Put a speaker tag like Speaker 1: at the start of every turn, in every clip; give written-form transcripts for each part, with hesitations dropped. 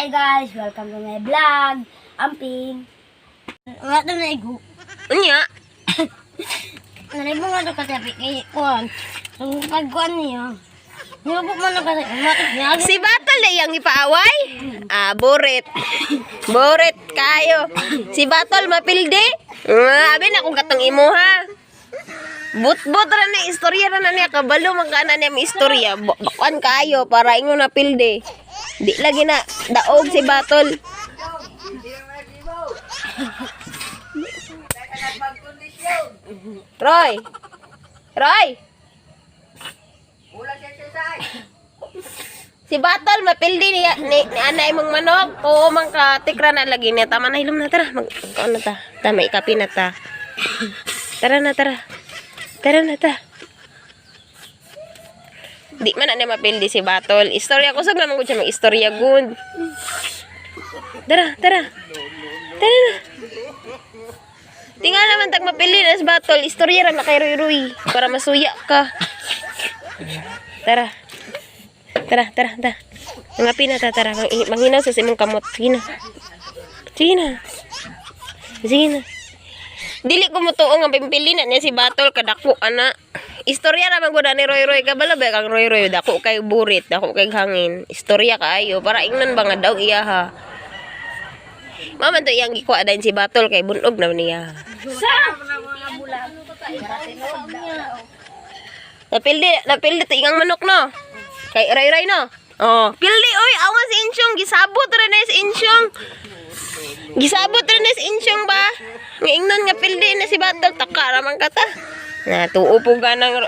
Speaker 1: Hi guys, welcome to my vlog. Amping. Wala na naigo.
Speaker 2: Unya.
Speaker 1: Nalibong nga ito kasi kay kuan. Ang pagkuan niya. Nilubog man na kasi. Niya.
Speaker 2: Si Batol na iyang ipaaway? Ah, boret. Boret kayo. Si Batol mapildi? Ah, abi na kung katong imuha. But-but ra na istorya ra na niya, kabalo man ka na niya may istorya. Bakuan kayo para ingon na pildi. Di lagi na daog si Batol. Roy. Roy. Si Batol mapildi niya ni ana imong manok. Oo man ka tikra na lagi niya. Tama na, hilom na, tara. Mag ano ta? Tama, ikapi na ta. Tara na, tara. Tara na ta. Di man na niya mapildi si Batol. Istorya kusog naman ko siya mag-istorya gud. Tara, tara. Tara na. Tinga naman tag mapili na si Batol. Istorya ra na kay Roy Roy para masuya ka. Tara. Tara, tara, tara. Mga pinata, tara. Manghinaw sa simong kamot. Sige na. Sige na. Sige na. Dili ko mutuo nga pimpili na niya si Batol kadako ana. Istorya ra man gud ni Roy Roy, kabalo ba kang Roy Roy, dako kay burit, dako kay hangin. Istorya kaayo para ingnon ba nga daw iya ha. Mama to iyang gikuha dayon si Batol kay bunog na niya.
Speaker 1: Sa!
Speaker 2: Napildi, napildi to iyang manok no. Kay Roy Roy no. Oh, pildi oy, awan si Insyong gisabot ra na si Insyong. Gisabot ra na si Insyong ba? Nga ingnon nga pildi na si Batol, taka ra man kata. Na tuo po ganang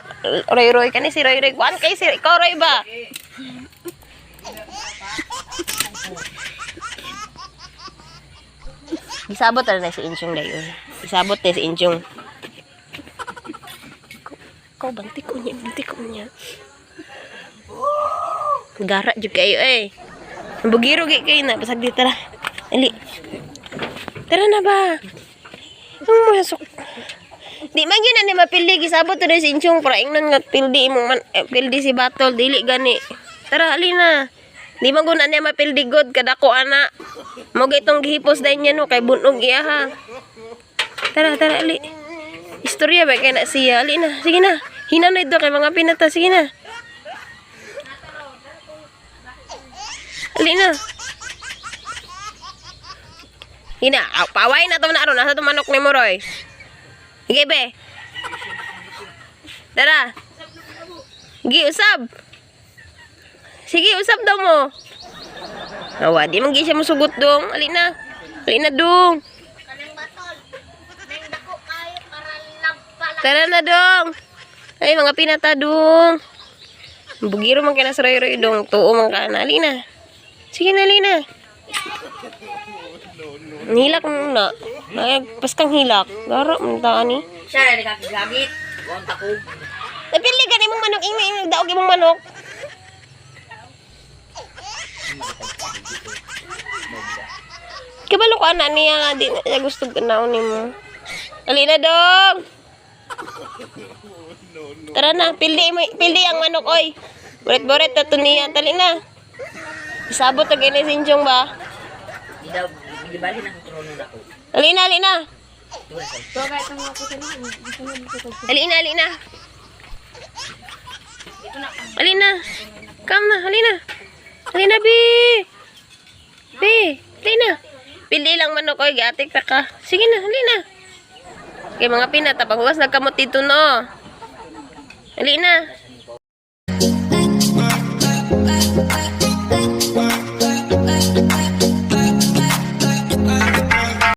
Speaker 2: Roy Roy kani si Roy Roy. Kuan kay si ikaw Roy ba? Gisabot ra na si Insyong dayon. Gisabot na si Insyong. Ikaw, bantik ko niya, bantik ko niya. Gara jud kayo eh. Bugiro gi kayo na, basag di, tara. Ali. Tara na ba? Ang masok. Di man yun na ni mapildi gisabot to si Inchong para ingnon nga pildi imong man eh, pildi si Batol dili gani. Tara, ali na. Di man guna niya mapildi god kadako ana. Mo itong gihipos dayon niya no kay bunog iya ha. Tara, tara, ali. Istorya ba kay na siya? Ali na, sige na. Hina na ito kay mga pinata, sige na. Ali na. Hina, aw, paway na to na aron nasa to manok ni mo, Roy. Sige be. Tara. Sige, usab. Sige, usab daw mo. Awa, di man gi siya musugot dong. Ali na. Ali na dong.
Speaker 1: Kanang Batol. Nang dako kayo para lampala.
Speaker 2: Tara na dong. Ay, mga pinata dong. Bugiro man kina sa Roy Roy dong. Tuo man ka na. Ali na. Sige na, ali na. Hilak mo na. Ay, paskang hilak. Garo, man ta ani.
Speaker 3: Siya rin nakakaglamit. Huwag takog.
Speaker 2: Napili ka imong manok. Imo imong daog imong manok. Kabalo ko ana niya nga di na niya gusto ganaon nimo. Ali na dong. Tara na, pildi mo, pildi ang manok oy. Boret-boret na to niya, tali na. Isabot og ini sinjong ba?
Speaker 3: Di daw, di bali na kung trono na ko.
Speaker 2: Ali na, ali na. Ali na, ali na. Ali na. Come na, ali na. Ali na, bi. Bi, ali na. Pili lang manok oy, giatik ta ka. Sige na, ali na. Kay mga pinata, paghugas nagkamot dito no. Ali na.